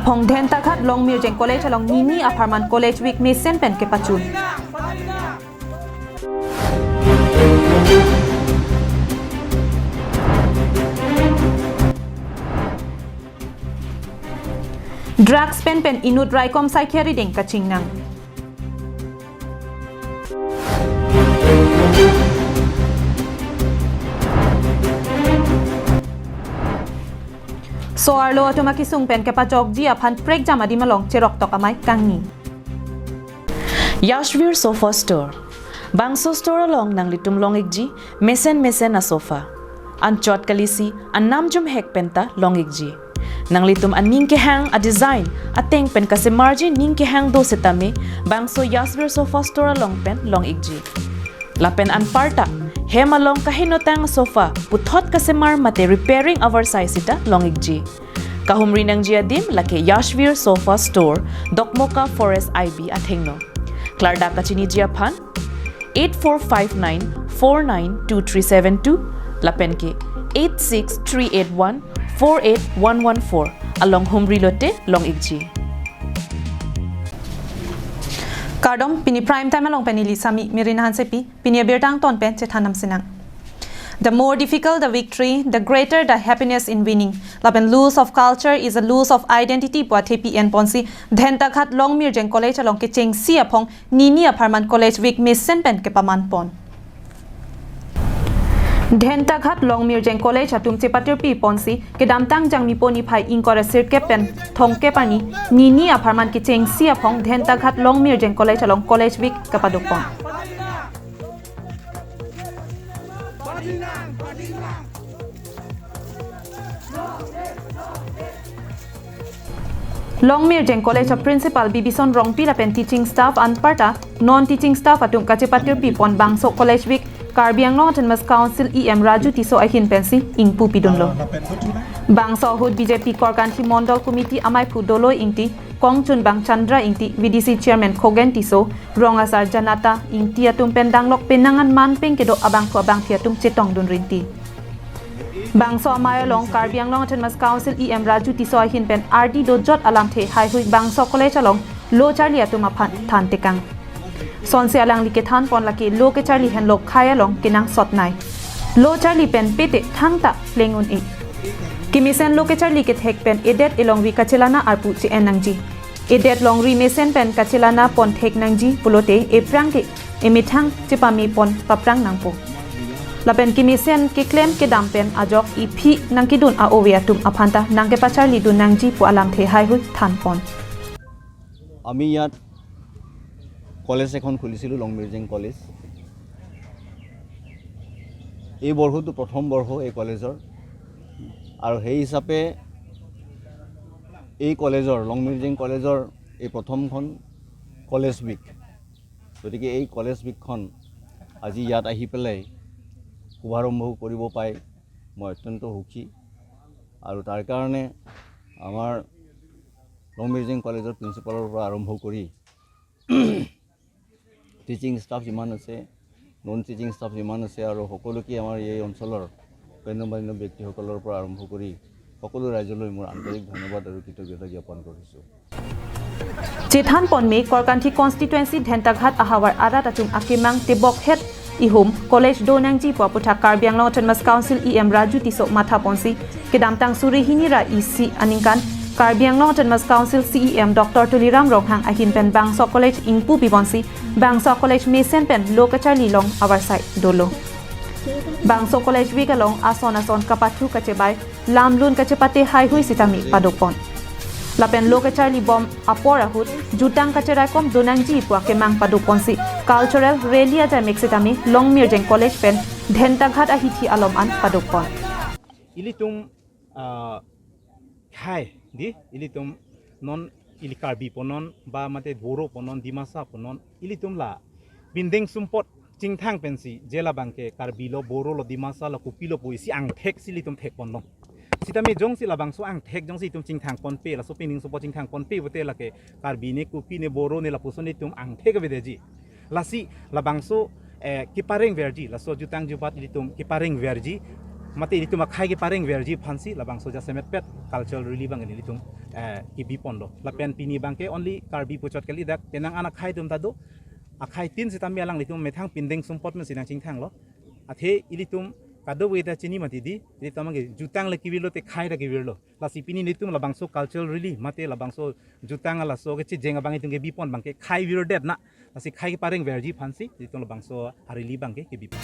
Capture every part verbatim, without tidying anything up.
Phong Dhentaghat Longmirjeng College along nini apharman College Week mesen pen kepachun. Drugs pen pen inut raikom saikhi arideng kachingnang. So-arlo atum akesung pen kepajokji aphan prekjam adim along cheroktok amei kangni. Yashvir Sofa Store. Bangso store along nanglitum long-ikji mesen mesen asofa. Anchot kalisi, anam jumhek penta long-ikji. Nanglitum aning kehang adesign ateng pen kasemarji ning kehang do setame, bangso Yashvir Sofa Store along pen long-ikji. Lapen anparta, hem along kahenotang sofa puthot kasemar mate repairing avarsai sita long-ikji. Kahumri nangji adim lake Yashvir Sofa Store, Dokmoka Forest I B athengno. Klardak kachiniji aphan, eight four five nine four nine two three seven two, lapen ke eight six three eight one four eight one one four along humri lote long-ikji. Kardom, pini Prime Time along pen neli Sami Merina Hansepi, pini abirta angton pen chethan damsinang. The more difficult the victory, the greater the happiness in winning. Lapen loss of culture is a loss of identity pu athepi enponsi Dhentaghat Longmirjeng College along kechengsi aphong nini apharman College Week mesen pen kepamanpon. Dhentaghat Longmirjeng College atum chepatirpi ponsi kedamtang Jangmipo niphai ingkoi ra sirkep pen thomkep arni nini apharman kechengsi aphong Dhentaghat Longmirjeng College along College Week kepadopon. Longmirjeng College a Principal Bibison Rongpi lapen teaching staff anparta non teaching staff atum kachepatirpi pon bangso College Week Karbi Anglong Autonomous Council E M Raju Tisso ahin pensi ingpu pidunlo. Bangso ahut B J P Korkanthi Mondol Committee amaiphu Doloi Ingti, kongchunbang Chandra Ingti, V D C Chairman Khogen Tisso, rong asar Janata Ingti atum pen danglok penang an manpeng kedo abangphu abangphi atum chetongdun rinti. Bangso amei along Karbi Anglong Autonomous Council E M Raju Tisso ahin pen ardi dojot alamthe haihui bangso college along lo charli atum aphan thantekang. Sonsi alangli kethanpon lake lo kecharli henlo khei along kenangsotnei. Lo charli pen pete thangta pleng un-e. Kemesen lo kecharli kethek pen edet elongri kachelana arpu che-en nangji. Edet longri mesen pen kachelana pon thek nangji pulote ephrang ke emethang chepame pon paprang nangpo. Lapen kemesen keklem kedam pen ajok iphi nangkedun a-ove atum aphanta nangkepacharlidun nangji pu alamthe haihui thanpon. আমি ইয়াত কলেজ এখন খুলিছিলোঁ, লংমিৰ্জেং কলেজ। এই বৰ্ষটো প্ৰথম বৰ্ষ এই কলেজৰ, আৰু সেই হিচাপে এই কলেজৰ, লংমিৰ্জেং কলেজৰ এই প্ৰথমখন কলেজ উইক। গতিকে এই কলেজ উইকখন আজি ইয়াত আহি পেলাই শুভাৰম্ভ কৰিব পাই মই অত্যন্ত সুখী। আৰু তাৰ কাৰণে আমাৰ লংমিৰ্জেং কলেজৰ প্ৰিন্সিপালৰ পৰা আৰম্ভ কৰি টিচিং ষ্টাফ যিমান আছে, নন টিচিং ষ্টাফ যিমান আছে আৰু সকলোকে আমাৰ এই অঞ্চলৰ গণ্যমান্য ব্যক্তিসকলৰ পৰা আৰম্ভ কৰি সকলো ৰাইজলৈ মোৰ আন্তৰিক ধন্যবাদ আৰু কৃতজ্ঞতা জ্ঞাপন কৰিছোঁ। Chethanpon me Korkanthi constituency Dhentaghat ahavar arat atum akemang tebokhet ihum college do nangji pu aputhak Karbi Anglong Autonomous Council E M Raju Tisso mathaponsi kedamtang suri hini ra isi aningkan Karbi Anglong Autonomous Council C E M Doctor Tuliram Ronghang ahin pen bangso college ingpu piponsi bangso college mesen pen lo kacharli long avarsai dolo. Bangso college week along ason ason kapathu kachebai lamlun kachepate haihui sitame padopon. Lapen lo kacharli bom apor ahut jutang kacheraikom do nangji pu akemang padoponsi cultural rally ajai mek sitame Longmirjeng College pen Dhentaghat ahithi alom an padopon. Ilitum ah, khei di, ilitum non ili Karbi punon, ba mate Boro punon, Dimasa punon, ilitum la bindeng sumpot chingthang pensi, je labang ke Karbi lo, Boro lo, Dimasa lo, kopi lo pu isi angthek si ilitum thekponlong. Sitame jongsi labangso angthek jongsi itum chingthangponpe, laso bindeng sumpot chingthangponpe pute lake Karbi ne, kopi ne, Boro ne lapuson itum angthek avedetji. Lasi labangso eh, keparengverji, laso jutang jubat ilitum keparengverji, mate ilitum akhei kepareng verji aphansi labangso jasemet pet cultural rally abang nelitum, eh, kebi ponlo. Lapen pini abangke only Karbi puchot kali, dak penang an akhei atum ta do. Akhei tin sitame alanglitum methang pindeng sumpot mensi nangchingthanglo. Athe ilitum kadokave ta chini mati di, ilitum abangke jutang le kevirlo, te khei ta kevirlo. Lasi pini nelitum labangso cultural rally mate labangso jutang laso kechejeng abang itum kebi pon abangke khei virdet na. Lasi khei kepareng verji aphansi itum labangso a-rally abangke kebi pon.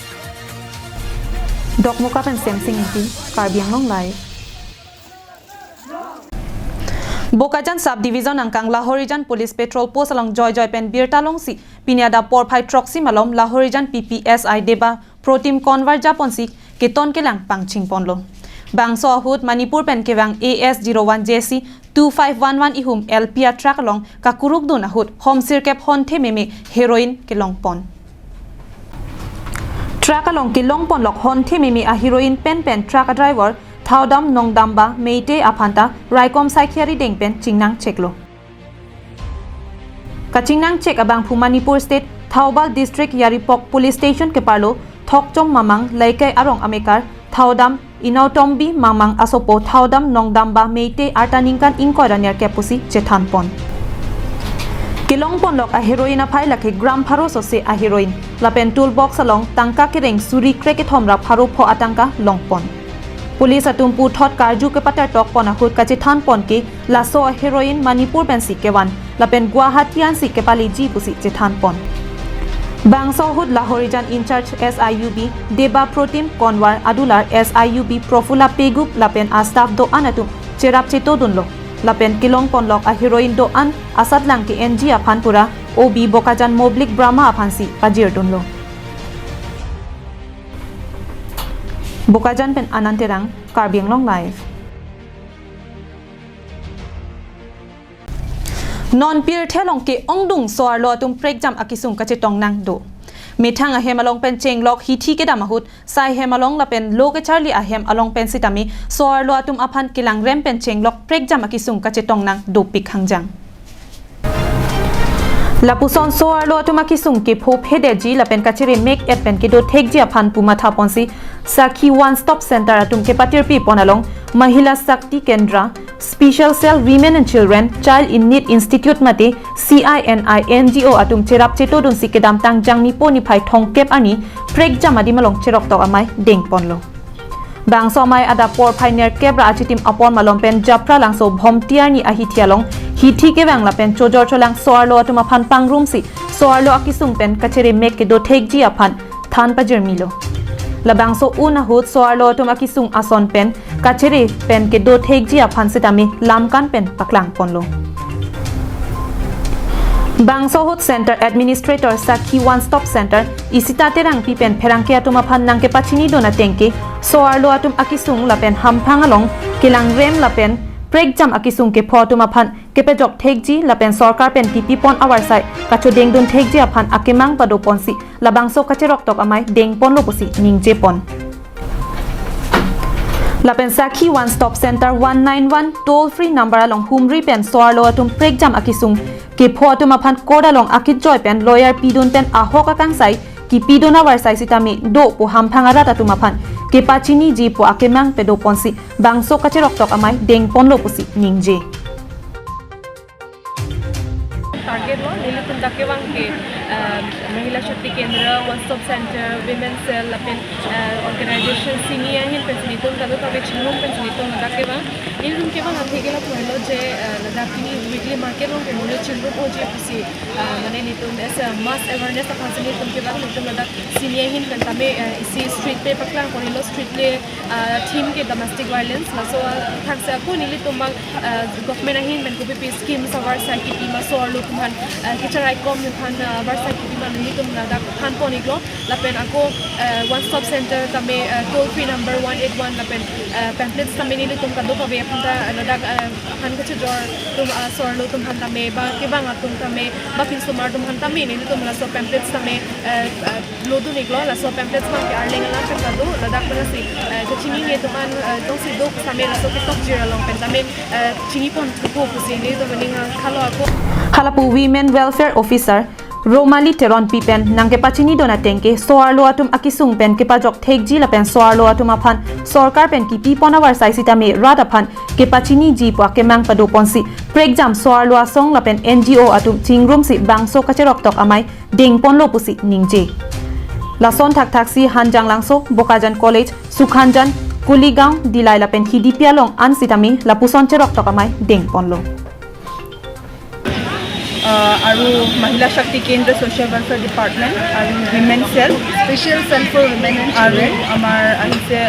Dokmoka pen Semsing Ingti, Karbi Anglong Live. Bokajan Sub Division angkang Lahorijan Police Patrol Post along joijoi pen birta longsi pini adap porphai throksi malom Lahorijan P P S I Deba Protim Konwar japonsi keton kelang pangching ponlo. Bangso ahut Manipur pen kevang A S zero one J C two five one one ihum L P a truck along kakuruk dun ahut hom sirkep honthe meme heroin kelong pon. Truck along kelong ponlok honthe meme a heroin pen pen truck a driver Thaodam Nongdamba Meitei aphan ta raikom saikhi ari deng pen chingnang cheklo. Kachingnang chek abangphu Manipur State Thoubal District Yairipok Police Station keparlo Thokchom Mamang Leikai arong amekar Thaodam Inautombi Mamang asopo Thaodam Nongdamba Meitei arta ningkan ingkoi ra nerkep pusi chethan pon. Kelong ponlok a heroin aphai lake gram pharo sose a heroin lapen tool box along tangka kereng suri krekethom ra pharo pho atangka long pon. Police atum puthot karju kepatar tok pon ahut kachethan pon ke laso a heroin Manipur pensi kevan lapen Guwahati ansi kepaleji pusi chethan pon. Bangso ahut Lahorijan in charge S I U B Deba Protim Konwar adular S I U B Profula Pegup lapen a staff do-an atum cherap cheto dunlo. Lapen kelong ponlok a heroin do-an asatlang ke N G aphan pura O B Bokajan Moblik Brahma aphansi pajir dunlo. Bokajan pen Anand Terang, Karbi Anglong Live. Non pirthe along ke-ongdung so-arlo atum prekjam akesung kachetong nang do. Methang ahem along pen chenglok hithi kedam ahut, sai hem along lapen lo kecharli ahem along pen sitame so-arlo atum aphan kelangrem pen chenglok prekjam akesung kachetong nang dopik hangjang. Lapuson so-arlo atum akesung kepho phedetji lapen kachere mek et pen kedo thekji aphan pu matha ponsi Sakhi One Stop Center atum kepatirpi pon along Mahila Shakti Kendra, Special Cell Women and Children, Child in Need Institute mate C I N I N G O atum cherap cheto dunsi kedamtang Jangmi po niphai thomkep arni prekjam adim along cheroktok amei deng ponlo. Bangso amei adap porphai nerkep ra achitim apor malom pen Japralangso Bhomti arni ahithi along hithi kevang lapen chojor cholang so-arlo atum aphan pangrumsi so-arlo akesung pen kachere mek kedo thekji aphan than pajirmilo. Labangso un ahut so-arlo atum akesung ason pen kachere pen kedo thekji aphan sitame lamkan pen paklang ponlo. Bangso ahut Center Administrator Sakhi One Stop Center Isita Terangpi pen pherangke atum aphan nangkepachini dun ateng ke so-arlo atum akesung lapen hamphang along kelangrem lapen prekjam akesung kepho atum aphan kepejok thekji lapen sorkar pen kipi pon avarsai kachodeng dun thekji aphan akemang pado ponsi labangso kacheroktok amei deng ponlo pusi ningje pon. Lapen Sakhi One Stop Center one nine one toll free number along humri pen so-arlo atum prekjam akesung kepho atum aphan court along akejoi pen lawyer pidun pen ahok akangsai kipidun avarsai sitame do pu hamphang arat atum aphan kepachiniji pu akemang pado ponsi bangso kacheroktok amei deng ponlo pusi ningje. Target lo, nelitum dak kevang ke, ah, Mahila Shakti Kendra, One Stop Center, Women Cell, lapen, ah, organization sini ahin pensi nelitum kadokave chingrum pensi nelitum dak kevang. Nelitum kevang athe ke lapu helo je, ah, ladak pini weekly market along ke monit chingrum oji pusi, ah, mane nelitum as a mass awareness aphansi nelitum kevang, nelitum ladak sini ahin pen tame, ah, isi street play paklang pon helo, street play ah, theme ke domestic violence, laso, ah, thakse ako nelitum abang, ah, government ahin pen kopi pi schemes avarsai kipi ma so-arlo atum aphan, ah, kacharaikom atum aphan, ah, avarsai kipi ma nelitum ladak than pon iklo, lapen ako, ah, One Stop Center tame, ah, toll free number one eight one lapen, ah, pamphlets tame nelitum kadokave aphan ta, ah, ladak, ah, aphan kachojor atum, ah, so-arlo atum aphan tame, ba kevang atum tame, ba kinsomar atum aphan tame nelitum laso pamphlets tame, ah, ah, lodun iklo, laso pamphlets abang ke arleng alam pen ta do, ladak pen si, eh, kachinine atum an, eh, jongsi do same laso ketok jir along pen tame, eh, chini pon thupo pusi nelitum aning, eh, khalo ako. Halapu Women Welfare Officer Romali Teronpi pen nangkepachinidun ateng ke so-arlo atum akesung pen kepajok thekji lapen so-arlo atum aphan sorkar pen kipipon avarsai sitame rat aphan kepachiniji pu akemang padoponsi prekjam so-arlo asong lapen N G O atum chingrumsi bangso kacheroktok amei dengponlo pusi ningje. Lason thakthaksi Hanjanglangso, Bokajan College, Sukhanjan, Kuligaon, Dillai lapen Hidipi along an sitame lapuson cheroktok amei dengponlo. আহ, আৰু মহিলা শক্তি কেন্দ্ৰ, social welfare department আৰু উইমেন চেল, Special cell for women and আৰু children. আমাৰ আহিছে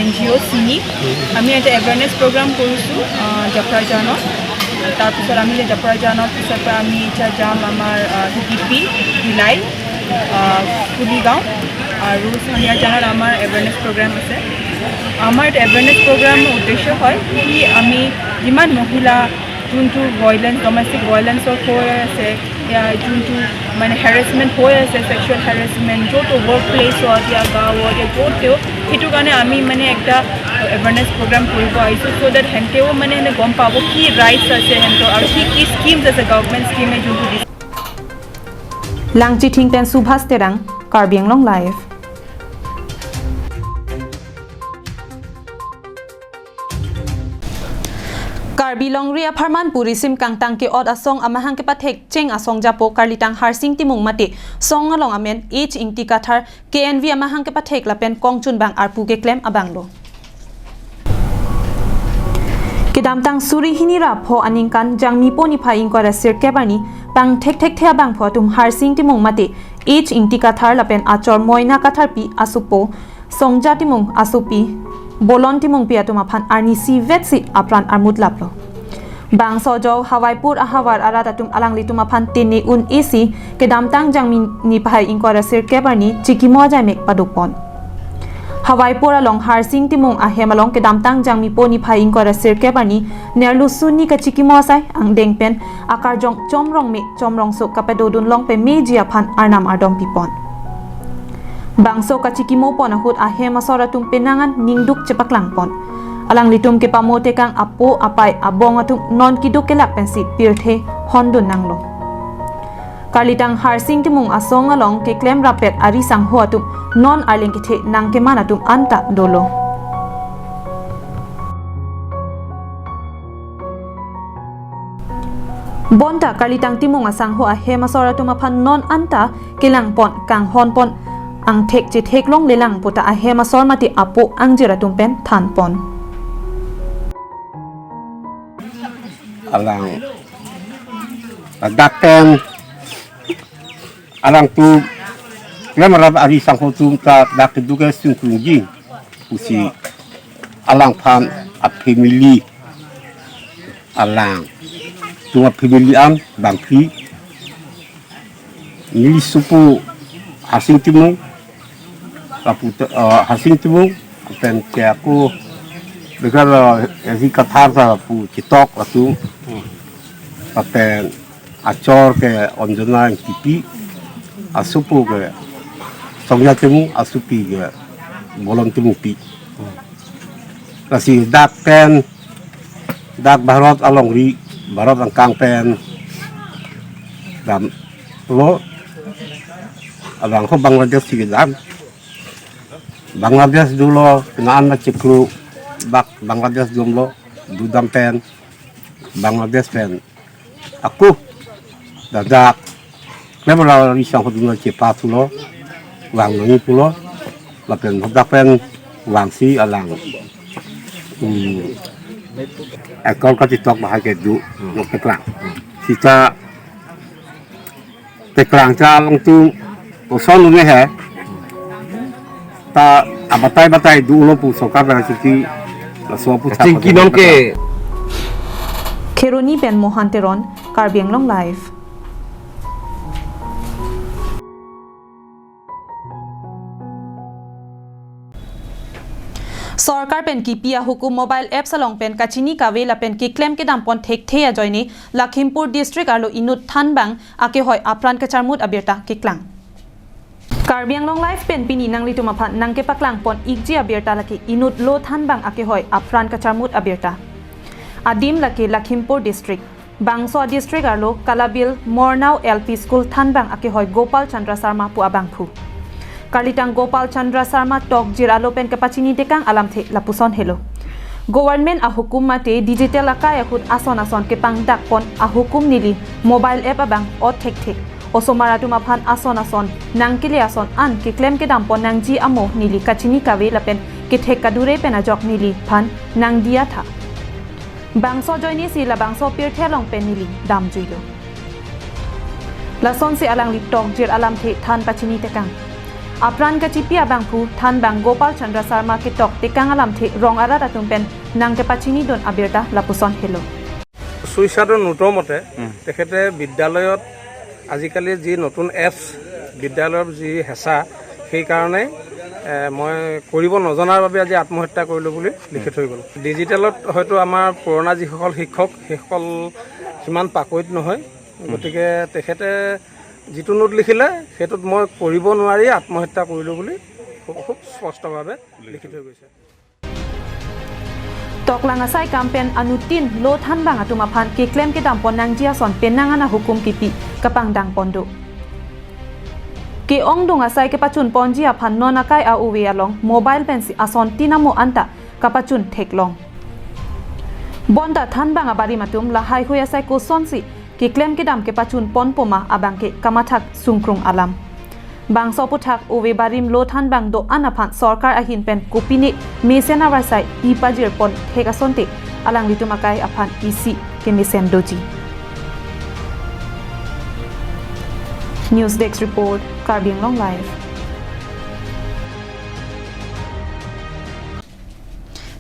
N G অ' চিনি। আমি এটা এৱেৰনেছ প্ৰগ্ৰাম কৰিছোঁ আহ, জাফৰাজানত। তাৰপিছত আমি জাফৰাজানৰ পিছৰ পৰা আমি এতিয়া যাম আমাৰ ডি পি, ভিলাই, আহ, কুলিগাঁও আৰু চানিয়াজানত আমাৰ এৱেৰনেছ প্ৰগ্ৰাম আছে। আমাৰ এইটো এৱেৰনেছ প্ৰগ্ৰামৰ উদ্দেশ্য হয় কি আমি যিমান মহিলা যোনটো ভাইলেঞ্চ, ডমেষ্টিক ভাইলেঞ্চৰ হৈ আছে, ইয়াৰ যোনটো মানে হেৰেচমেণ্ট হৈ আছে, ছেক্সুৱেল হেৰেচমেণ্ট য'তো ৱৰ্ক প্লেচ হওক, ইয়াৰ গাঁও হওক, ইয়াৰ য'ত তেওঁ, সেইটো কাৰণে আমি মানে এটা এৱেৰনেছ প্ৰগ্ৰাম কৰিব আহিছোঁ। চ' ডেট সিহঁতেও মানে এনে গম পাব কি ৰাইটছ আছে সিহঁতৰ আৰু কি কি স্কিমছ আছে, গভৰ্ণমেণ্ট স্কিমে যোনটো দিছে। Langchithing pen Subhas Terang, Karbi Anglong Live. Karbi Longri apharman purisim kangtang ke-ot asong amahang kepathek cheng asong japo Karlitang Harsing Timung mate song along amen H Ingti Kathar K N V amahang kepathek lapen kongchunbang arpu keklem abanglo. Kedamtang suri hini ra pho aningkan Jangmipo niphai ingkoi ra sirkep arni pangthek thekthe abangphu atum Harsing Timung mate H Ingti Kathar lapen achor Moina Katharpi asopo Songja Timung asopi Bolon Timungpi atum aphan arnisi vetsi apran armut laplo. Bangso jo Hawaipur ahavar arat atum alanglitum aphan tene un-esi kedamtang Jangmi niphai ingkoi ra sirkep arni chikimo ajaimek padopon. Hawaipur along Harsing Timung ahem along kedamtang Jangmipo niphai ingkoi ra sirkep arni nerlusu ni kachikimo asai angdeng pen akarjong chomrong me chomrong so kapadodun long pemeji aphan arnam ardom pipon. Bangso kachikimo pon ahut ahem asor atum penang an ningduk chepaklang pon. Alanglitum kepamo tekang apo apai abong atum non kiduk kelak pensi pirthe hondun nanglo. Karlitang Harsing Timung asong along keklem rapet ari sangho atum non arleng kethe nangkeman atum anta dolo. Bonta Karlitang Timung asangho ahem asor atum aphan non anta kelang pon kanghon pon angthek chethek long lelang puta ahem asor mate apo angjir atum pen than pon. Alang dak pen alang tu klem rap ari sangho atum ta dak keduk ke sungkrungji pusi alangphan a family alang tu a family an bangphli neli sopo Harsing Timung, lapu uh, Harsing Timung, pen ke aku begal uh, Ezi Kathar ta pu chitok atu, pen achor ke Anjana Ingtipi, asopo ke Songja Timung, asopi ke Bolon Timungpi. Lasi dak pen dak Bharat alongri, Bharat angkang pen damlo, abang ho Bangladesh si dam. Bangladesh dolo, naan na chiklo, bak Bangladesh domlo, dudam pen, Bangladesh pen. Aku dadak klem rap ari sangho atum chepa thulo, vang nangji pulo, lapen dadak pen vangsi alang. Hmm. Ekor kachitok bahai kedo, nok teklang. Sita teklang ta along tu koson lu he. Ta abatai batai dolo pu sorkar pen chiti laso pu Chingki non ke. Kheroni pen Mohan Teron, Karbi Anglong Live. Sorkar pen kipi ahukum mobile apps along pen kachini kave lapen keklem kedam pon thekthe ajoine Lakhimpur district arlo inut thanbang akehoi apran kacharmut abirta keklang. Karbi Anglong Live pen pini nanglitum aphan nangkepaklang pon ikji abirta lake inut lo thanbang akehoi apran kacharmut abirta. Adim lake Lakhimpur district. Bangso district arlo Kalabil Mornao L P School thanbang akehoi Gopal Chandra Sharma pu abangphu. Karlitang Gopal Chandra Sharma tokjir alo pen kepachini tekang alamthe lapuson helo. Government ahukum mate digital akai ahut ason ason kepangdakpon ahukum neli mobile app abang o thekthek. Osomar atum aphan ason ason nangkele ason an keklem kedampon nangji amo neli kachini kave lapen kethek kadure pen ajok neliphan nangdiya tha. Bangso ajoine si labangso pirthe along pen neli damjuilo. Lasonsi alangli tokjir alamthe than pachini tekang. Apran kachipi abangphu thanbang Gopal Chandra Sharma ketok tekang alamthe rong arat atum pen nangkepachinidun abirta lapuson helo. সুস্বাদু নোটৰ মতে তেখেতে বিদ্যালয়ত আজিকালি যি নতুন এপছ বিদ্যালয়ৰ যি হেঁচা, সেইকাৰণে এ, মই কৰিব নজনাৰ বাবে আজি আত্মহত্যা কৰিলোঁ বুলি লিখি থৈ গ'ল। ডিজিটেলত হয়তো আমাৰ পুৰণা যিসকল শিক্ষক, সেইসকল সিমান পাকৈত নহয়। গতিকে তেখেতে যিটো নোট লিখিলে, সেইটোত মই কৰিব নোৱাৰি আত্মহত্যা কৰিলোঁ বুলি খুব খুব স্পষ্টভাৱে লিখি থৈ গৈছে। Toklang asai kam pen anuttin lo thanbang atum aphan keklem kedampon nangji ason penang an ahukum kipi kapangdangpon do. Ke-ongdung asai kepachunponji aphan non akai a-ove along mobile pensi ason tin amo anta kapachun theklong. Bonta thanbang abarim atum lahaihui asai kosonsi keklem kedam kepachunponpo ma abangke kamathak sungkrung alam. Bangso aphuthak ove barim lo thanbang do-an aphan sorkar ahin pen kopine mesen avarsai pi pajirpon thek asonte alanglitum akai aphan isi kemesen doji. News Desk Report, Karbi Anglong Live.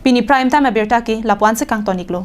Pini Prime Time abirta ke lapu-ansi kangton-iklo.